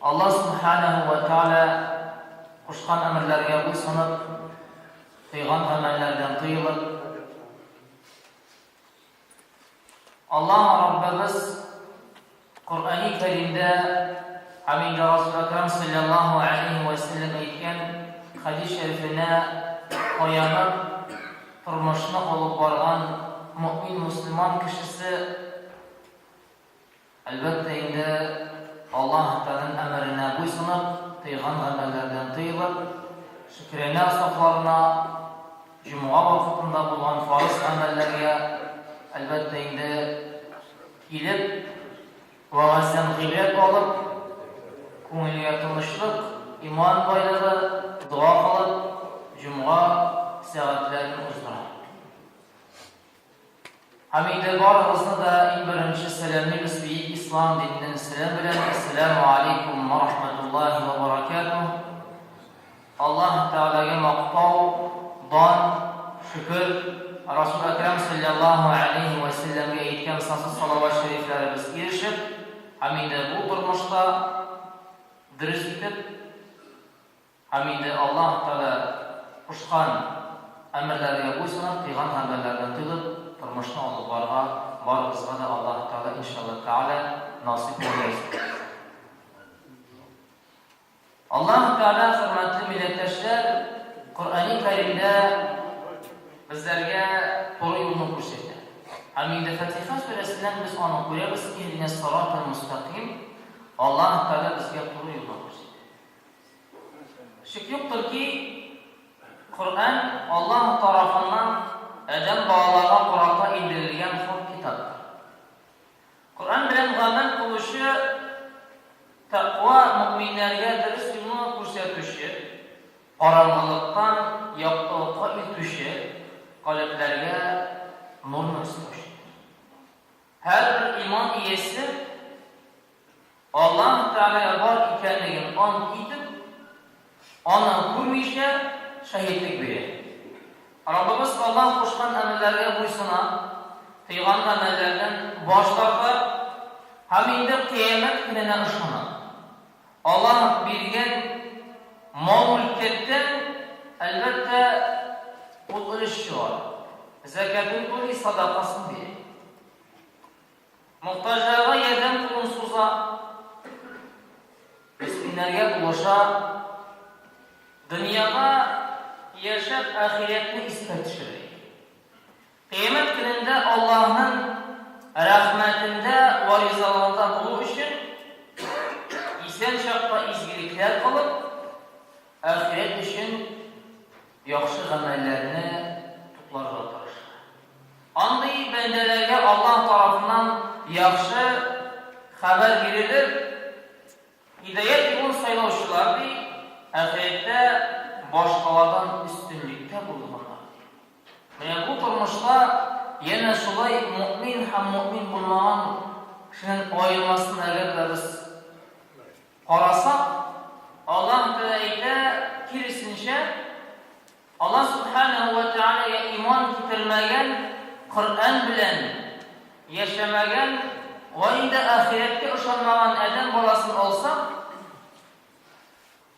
Аллаһ Сүбхәнәһү вә Тәгалә кушкан әмерләргә буйсынып, тыйган гамәлләрдән тыелып, Аллаһ Раббыбыз Коръәни Кәримдә һәм инде Расул Әкрам салләллаһу алейһи вә сәлләм әйткән хәдис шәрифенә таянып тормышны алып барган мөэмин мөселман кешесе Әлбәттә инде, Аллаһ Тәгаләнең әмеренә буйсынып, тыйган гамәлләрдән тыелып, шөкранә сафларына, җомга вакытында булган фарыз гамәлләргә, әлбәттә инде, килеп, вәгазьдән гыйбрәт алып, күңелгә тынычлык, иман байлыгы, дога кылып, җомга сәгатьләрен уздыра. Һәм инде барыгызны да иң беренче сәламлибез бөек ислам диненең сәлам белән, Әссәләмү алейкум ва рахматуллаһи ва баракатуһ. Аллаһ Тәгаләгә мактау, дан, шөкер, Расул Әкрам салләллаһу алейһи ва сәлләмгә әйткән сансыз салават шәрифләребез ирешеп, һәм инде бу тормышта дөрес итеп, Һәм инде Аллаһ Тәгалә кушкан әмерләргә буйсынып, тыйган гамәлләрдән тыелып, тормышны алып барырга барыбызга да Аллаһ Тәгалә, иншалла Тәгалә, насыйп әйләсен. Аллаһ Тәгалә, хөрмәтле милләттәшләр, Коръәни Кәримдә безләргә туры юлны күрсәтә. Һәм инде Фатиха сүрәсеннән без аны күрәбез, Иһдинәс сиратал мөстәкыйм, Аллаһ Тәгалә безгә туры юлны күрсәтә. Шик юктыр ки, Коръән Аллаһ тарафыннан адәм балаларга карата иңдерелгән хак китаптыр. Коръән белән гамәл кылучы тәкъва мөэминнәргә дөрес юлны күрсәтүче, караңгылыктан яктылыкка илтүче, калебләргә нурны өстәүчедер. Һәрбер иман иясе Аллаһ Тәгалә бар икәнлеген ант итеп, Аны күрмичә шаһитлек бирә. Раббыбыз Аллаһ кушкан әмерләргә буйсына, тыйган гамәлләрдән баш тарта һәм инде Кыямәт көненә ышана. Аллаһ биргән мал-мөлкәттән, әлбәттә, ул өлеш чыгара, зәкятен түли, садакасын бирә. Мохтаҗларга ярдәм кулын суза, мескиннәргә булыша, дөньяда яшәп ахирәтне искә төшерә. Кыямәт көнендә Аллаһның рәхмәтендә вә ризалыгында булу өчен исән чакта изгелекләр кылып, ахирәт өчен яхшы гамәлләрне тупларга тырыша. Андый бәндәләргә Аллаһ тарафыннан яхшы хәбәр бирелер, һидаять юлын сайлаучылар, ди, ахирәттә башкалардан өстенлектә булганнар, ди. Менә бу тормышта янә шулай мөэмин һәм мөэмин булмаган кешенең аермасын әгәр дә без карасак, Аллаһ Тәгалә әйтә, киресенчә, Аллаһ Сүбхәнәһү вә Тәгаләгә иман китермәгән, Коръән белән яшәмәгән вә инде ахирәткә ышанмаган адәм баласын алсак,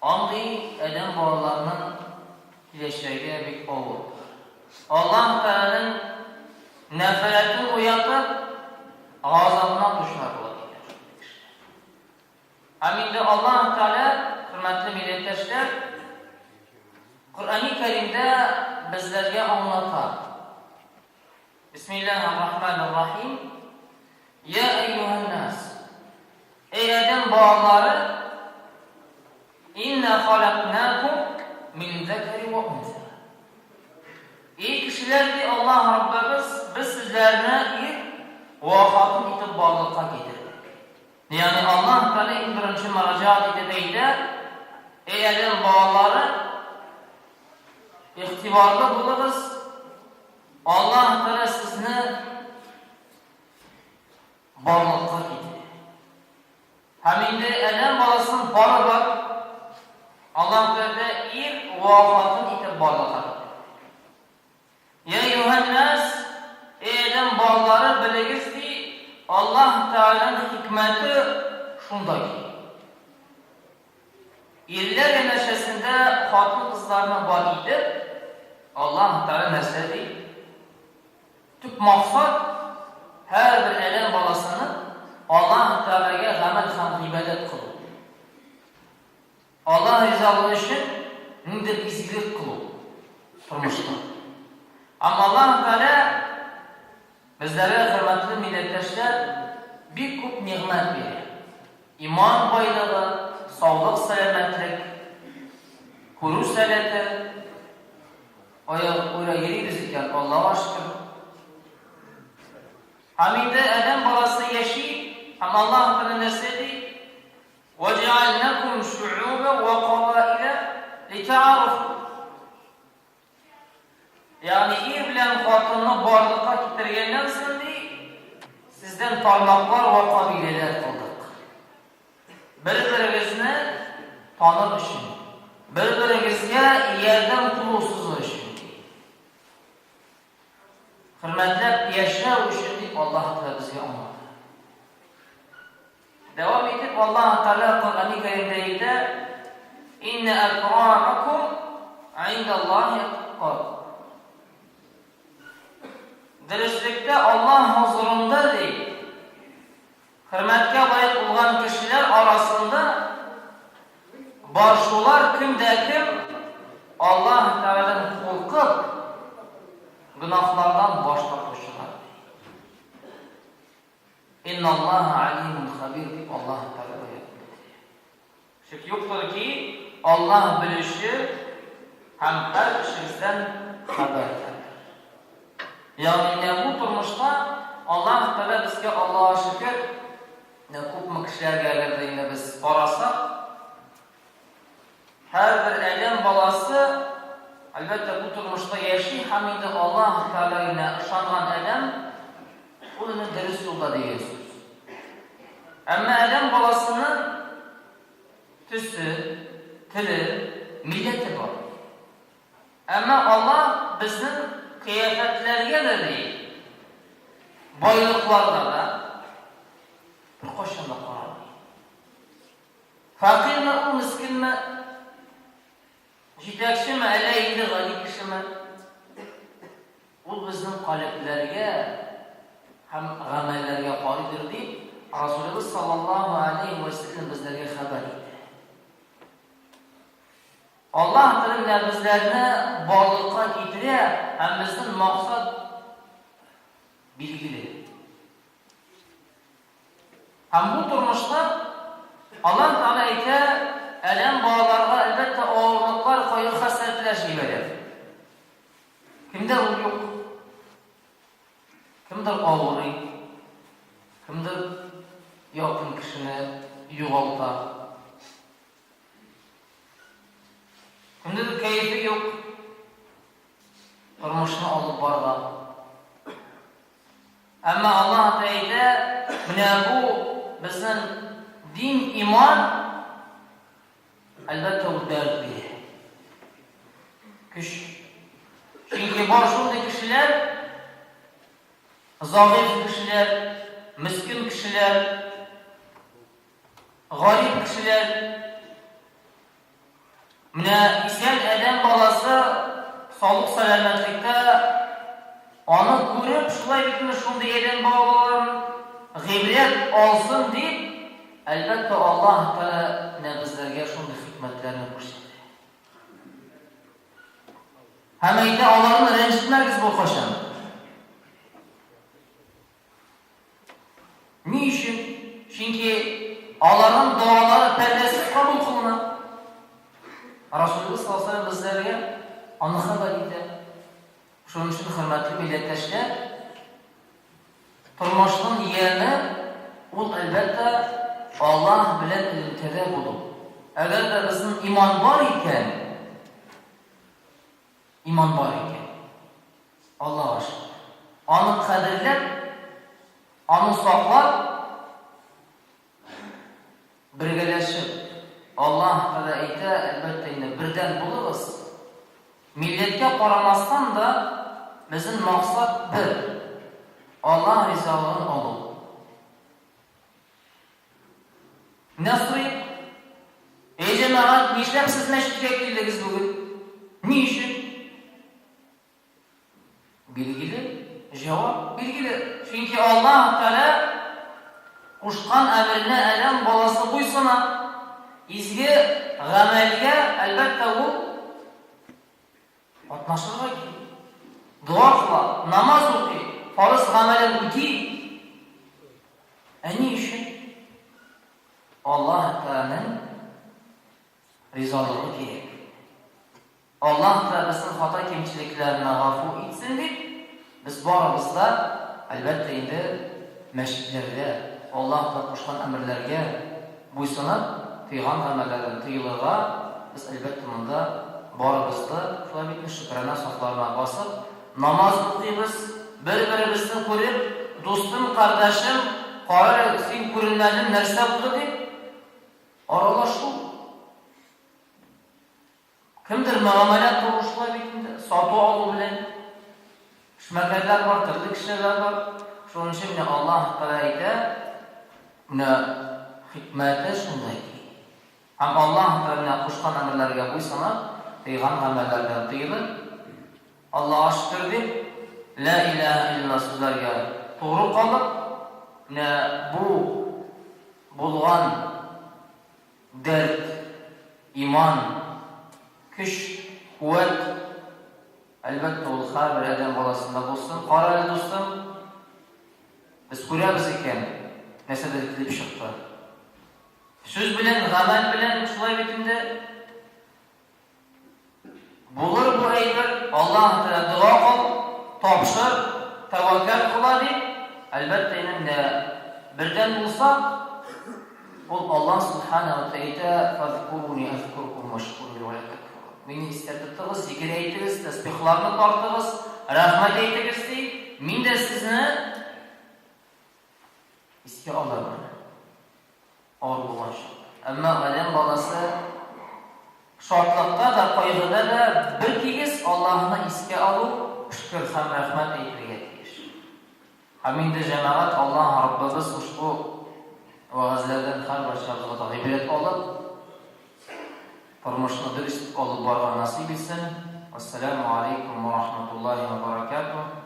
андый адәм балаларының киләчәге бик авыр. Аллаһ Тәгаләнең нәфрәтен уятып, газабына дучар була икән шундый кешеләр. Һәм инде Аллаһ Тәгалә, хөрмәтле милләттәшләр, Коръәни Кәримдә безләргә аңлата. Бисмиллаһир-рахманир-рахим. Я әйюһән нас. Эй адәм балалары, инна халакнакум мин закари ва унса. Эй кешеләр, ди Аллаһ Раббыбыз, без сезләрне ир вә хатын итеп барлыкка китердек. Ягъни Аллаһ Тәгалә иң беренче мөрәҗәгать итеп әйтә, Эй адәм балалары, игътибарлы булыгыз, Аллаһ Тәгалә сезне барлыкка китерә. Һәм инде адәм баласын барыбер Аллаһ Тәгалә ир вә хатын итеп барлыкка китерә. Йә әйюһән-нәс, әй адәм балалары, белегез ки, Аллаһ Тәгаләнең хикмәте шунда ки. Ирләр янәшәсендә хатын-кызларны бар итеп, Аллаһ Тәгалә нәрсә ди? Төп максат, һәрбер адәм баласының Аллаһ Тәгаләгә гамәл һәм гыйбадәт кылу. Аллаһ ризалыгы өчен ниндидер изгелек кылу тормышта. Һәм Аллаһ Тәгалә безләргә, хөрмәтле милләттәшләр, бик күп нигъмәт бирә. Иман байлыгы, саулык-сәламәтлек, күрү сәләте, аяк-үрә йөрибез икән, Аллага шөкер. Һәм инде адәм баласы яши, һәм Аллаһ Тәгалә нәрсә ди? Вәҗәгальнакум шу'уба ва кабаиля литаарафу. Ягъни ир белән хатынны барлыкка китергәннән соң ди, сездән тармаклар вә кабиләләр кылдык. Бер-берегезне таныр өчен, бер-берегезгә ярдәм кулы сузу өчен. Хөрмәтләп яшәү өчен дип Аллаһ Тәгалә безгә аңлата. Дәвам итеп Аллаһ Тәгалә Коръәни Кәримдә әйтә: "Инна акрамакум индаллаһи атқакум". Дөреслектә Аллаһ хозурында ди, хөрмәткә лаек булган кешеләр арасында бар шулар кем дә кем Аллаһ Тәгаләдән куркып, гөнаһлардан баш тартучылар. Инналлаһа алимун хабир дип Аллаһ Тәгалә аятендә әйтә. Шик юктыр ки, Аллаһ белүче һәм һәр эшегездән хәбәрдардыр. Ягъни менә бу тормышта Аллаһ Тәгалә безгә Аллаһка шөкер, менә күпме кешеләргә әгәр дә инде без карасак, һәрбер адәм баласы, әлбәттә, бу тормышта яши һәм инде Аллаһ Тәгаләгә ышанган адәм, ул инде дөрес юлда дигән сүз. Әмма адәм баласының төсе, теле, милләте бар. Әмма Аллаһ безнең кыяфәтләргә дә ди, байлыкларга да беркайчан да карамый. Фәкыйрьме ул, мескенме, җитәкчеме, әллә инде гади кешеме? Ул безнең калебләргә һәм гамәлләргә карыйдыр, дип, Расулыбыз саллаллаһу алейһи вә сәлләм безләргә хәбәр итә. Аллаһ Тәгалә безләрне барлыкка китерә һәм безнең максат билгеле. Һәм бу тормышта Аллаһ Тәгалә әйтә, адәм балаларга, әлбәттә, авырлыклар, кайгы-хәсрәтләр җибәрә. Кемдә ул юк? Кемдер авырый, кемдер якын кешене югалта. Кемдер кәефе юк, тормышны алып барырга. Әмма Аллаһ Тәгалә әйтә, менә бу безнең дин, иман, әлбәттә, ул дәрт бирә. Көч. Чөнки бар шундый кешеләр, зәгыйфь кешеләр, мескен кешеләр, гарип кешеләр. Менә исән адәм баласы саулык-сәламәтлектә аны күреп, шулай бит менә шундый адәм балаларын гыйбрәт алсын дип, әлбәттә, Аллаһ Тәгалә менә безләргә шундый хикмәтләрне күрсәтә. Һәм әйтә, аларны рәнҗетмәгез бу кашан. Ни өчен? Чөнки аларның догалары пәрдәсез кабул кылына. Расулыбыз саллаллаһу алейһи безләргә аны хәбәр итә. Шуның өчен, хөрмәтле милләттәшләр, тормышның яме ул, әлбәттә, Аллаһ белән элемтәдә булу. Әгәр дә безнең иман бар икән, иман бар икән, Аллага шөкер. Аны кадерләп, аны саклап, бергәләшеп, Аллаһ Тәгалә әйтә, әлбәттә инде, бердәм булыгыз. Милләткә карамастан да, безнең максат бер, Аллаһ ризалыгын алу. Менә сорыйк. җәмәгать, нишләп сез мәчеткә килдегез бүген? Ни өчен? Билгеле, җавап билгеле. Чөнки Аллаһ Тәгалә кушкан әмеренә адәм баласы буйсына. Изге гамәлгә, әлбәттә, ул катнашырга кирәк. Дога кыла, намаз укый, фарыз гамәлен үти. Ә ни өчен? Аллаһ Тәгаләнең ризалыгы кирәк. Аллаһ та безнең хата-кимчелекләрне гафу итсен дип, без барыбыз да, әлбәттә инде, мәчетләрдә Аллаһ та кушкан әмерләргә буйсынып, тыйган гамәлләрдән тыелырга, без, әлбәттә, монда барыбыз да, шулай бит инде, шөкрана сафларына басып, намаз укыйбыз, бер-беребезне күреп, дустым, кардәшем, кара әле, син күренмәдең, нәрсә булды дип, аралашу. Кемдер мөгамәлә кылу шулай бит инде, сату-алу белән. Эшмәкәрләр бар, төрле кешеләр бар. Шуның өчен менә Аллаһ Тәгалә әйтә, менә хикмәте шунда ки. Һәм Аллаһ Тәгалә менә кушкан әмерләргә буйсынып, тыйган гамәлләрдән тыелып, Аллаһка шөкер дип, Лә иләһә илляллаһ сүзләргә тугры калып, менә бу булган Дәрт, иман, көч, куәт, әлбәттә, ул һәрбер адәм баласында булсын. Кара әле, дустым, без күрәбез икән, нәрсәдер килеп чыкты. Сүз белән, гамәл белән шулай бит инде. Булыр бу әйбер, Аллаһ Тәгалә дога кыл, тапшыр, тәвәккәл кыла дип, әлбәттә инде менә бердәм булсак, ул Аллаһ Субхана ва Тәгалә әйтә, Фазкуруни азкуркум вашкуру ли ва ла такфурун. Мине истә тотыгыз, зикер әйтегез, тәсбихларны тартыгыз, рәхмәт әйтегез ди, мин дә сезне искә алырмын. Авыр булган чак. Әмма адәм баласы шатлыкта да, кайгыда да бертигез Аллаһыны искә алу, шөкер һәм рәхмәт әйтергә тиеш. Һәм инде, җәмәгать, Аллаһ Раббыбыз ошбу вәгазьләрдән һәрбарчабызга да гыйбрәт алып, тормышны дөрес алып барырга насыйп итсен. Вәссәламү алейкум ва рахматуллаһи ва баракатуһ.